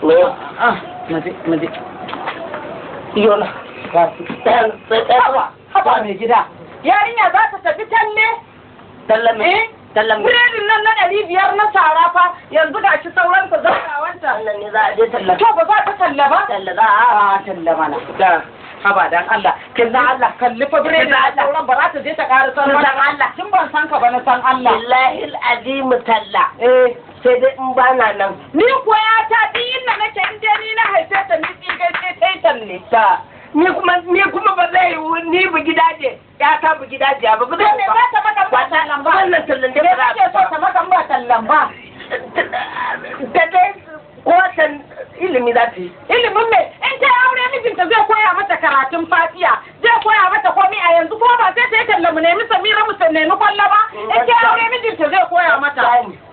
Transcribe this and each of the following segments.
Ah, maje maje. Yola. Haba, haba mai gida. Yarinya za ta tafi talle? Talle me? Talle me? Biredin nan na 500 na sara fa yanzu ga shi sauran sa zarawanta. Wannan ne za a je talla. To ba za ta talla ba? Talla za a. A talla mana. Da. Haba dan Allah. Kalla Allah kalli fa biredin Allah. Sauran ba za ta je ta ƙara sauran. San Allah. Tun ban san ka ba na san Allah. Billahi al-azim talla. Eh. Sai dai in bana nan. Ni ko ya ta duk inda nake in dai ni na haife ta ni tsigai sai ta yi talle. Ta. Ni kuma ba zai yiwu ni bu gidaje ya ta bu gidaje ba ba zai Me za ta maka ba tallan ba? Wannan tallan dai Me ba za kake so ta maka ba tallan ba? Ta dai ko san ilimi za ta yi. Ilimin me? In ta aure mijinta zai koya mata karatun fatiya, zai koya mata komai a yanzu ko ba sai ta yi talla mu nemi Samira mu nemi kwalla ba. In ta aure mijinta zai koya mata.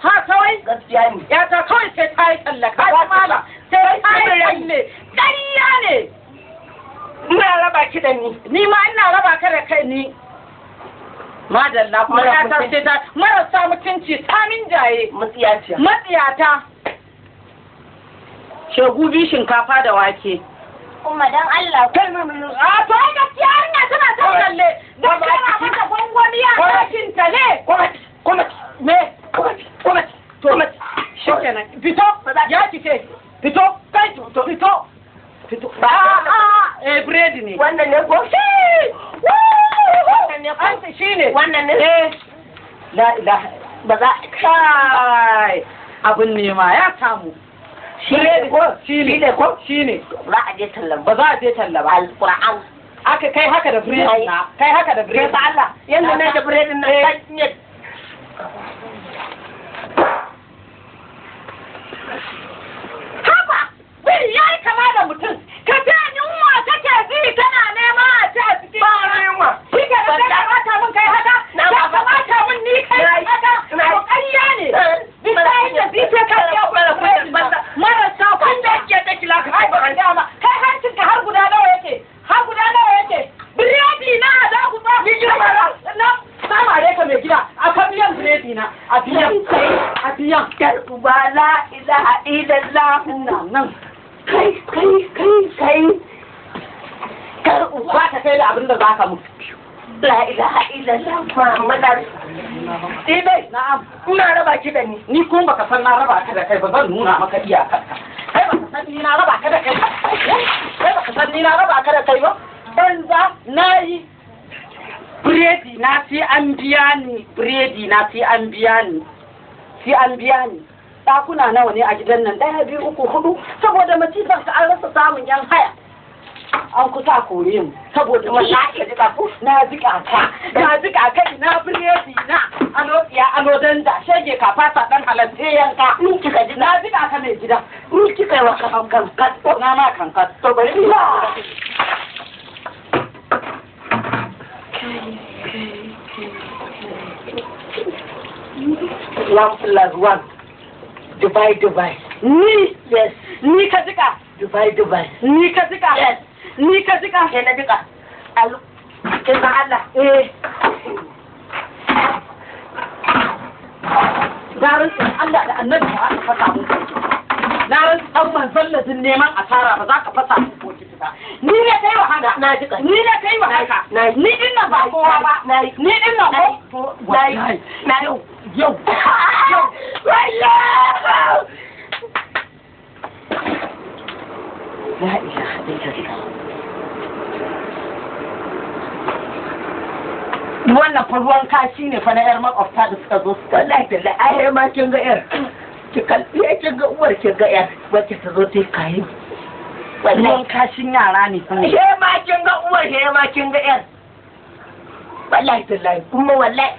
Ha kawai? Gaskiya ne. Ya ta kawai sai ta yi talla ka ji malam. Sai ta yi talle. Ƙarya ne. Ina raba ki da ni. Ni ma ina raba ka da kai ni. Madalla kuma ya ta sai ta marasa mutunci samin jaye. Matsiyaciya. Matsiyata. Shegu bi shinkafa da wake. Umma dan Allah. A to ai gaskiya yarinya tana ta talle. Dan tana mata gwangwani a ɗakin ta ne. Kuma Me? kuma To shikenan. Fito. Ya kike. Fito. Kai fito. Fito. A a eh biredi ne. Wannan ne ko? Wannan ne ko? Shi ne. Wannan ne? Eh. La ilaha ba za kai. Abin nema ya samu. Shi ne ko? Shi ne ko? Shi ne. Za a je tallan ba. Za a je talla ba. Alquran. Aka kai haka da biredin na. Kai haka da biredin. Kai Allah. Yanda na da biredin nan kai ne. Haba! Biri yayi kama da mutum. Ka ce yunwa kake ji kana nema a ci a cikin. Ba yunwa. Shi ke da ka bata min kai haka. Ka kamata min ni kai haka. To ƙarya ne. Billahi da bi sai ka biya kuɗin marasa kunya ke ta kila ka kai ba dama. Kai hancin ka har guda nawa yake? Har guda nawa yake? Biredi na za ku ba. Ni girma na. Na mare ka mai gida. A kan biyan biredi na. A biyan. A biyan. Kar uba la ilaha illallah. Ina nan. Kai kai kai kai. Kar uba. Za ka kai da abin da za ka mutu. La ilaha illallah Muhammadan. Dai na'am. Ina raba ki da ni. Ni kuma baka san na raba ka da kai ba zan nuna maka iyakarka. Kai baka san ni na raba ka da kai ba. Kai baka san ni na raba ka da kai ba. Banza nayi. Biredi na sai an biya ni. Biredi na sai an biya ni. Sai an biya ni. Ɗakuna nawa ne a gidan nan? 1, 2, 3, 4. Saboda masifar ka an rasa samun yan haya. An kusa kore mu saboda wallahi ka jika ku na jika ka na jika kai na biredi na alo tsiya alo danda shege ka fasa dan halatte yanka Ni kika jika na jika ka mai gida ni kika yi wa kan kan na ma kanka to bari ni One plus one. Divide, divide. Ni yes. Ni ka jika. Divide, divide. Ni ka jika. Yes. Ni ka jika. Ke na jika. Alu. Kin san Allah. Eh. Na rantsa Allah da Annabi ba ka fasa mun bokiti. Na rantsa manzon ladin neman asara ba za ka fasa mun bokiti ba. Ni ne kai wa haka. Na jika. Ni ne kai wa haka. Ni din nan ba kowa ba. Ni din nan ko. Na yi. Na yi. Yau. Yau. La ilaha illallah. Wannan fa ruwan kashi ne fa na yar makwabta da suka zo su wallahi tallahi ai ma kin ga yar ki kalli kin ga uwar kin ga yar wacce ta zo ta yi kayi ruwan kashin yara ne fa he ma kin ga uwar he ma kin ga yar wallahi tallahi kuma wallahi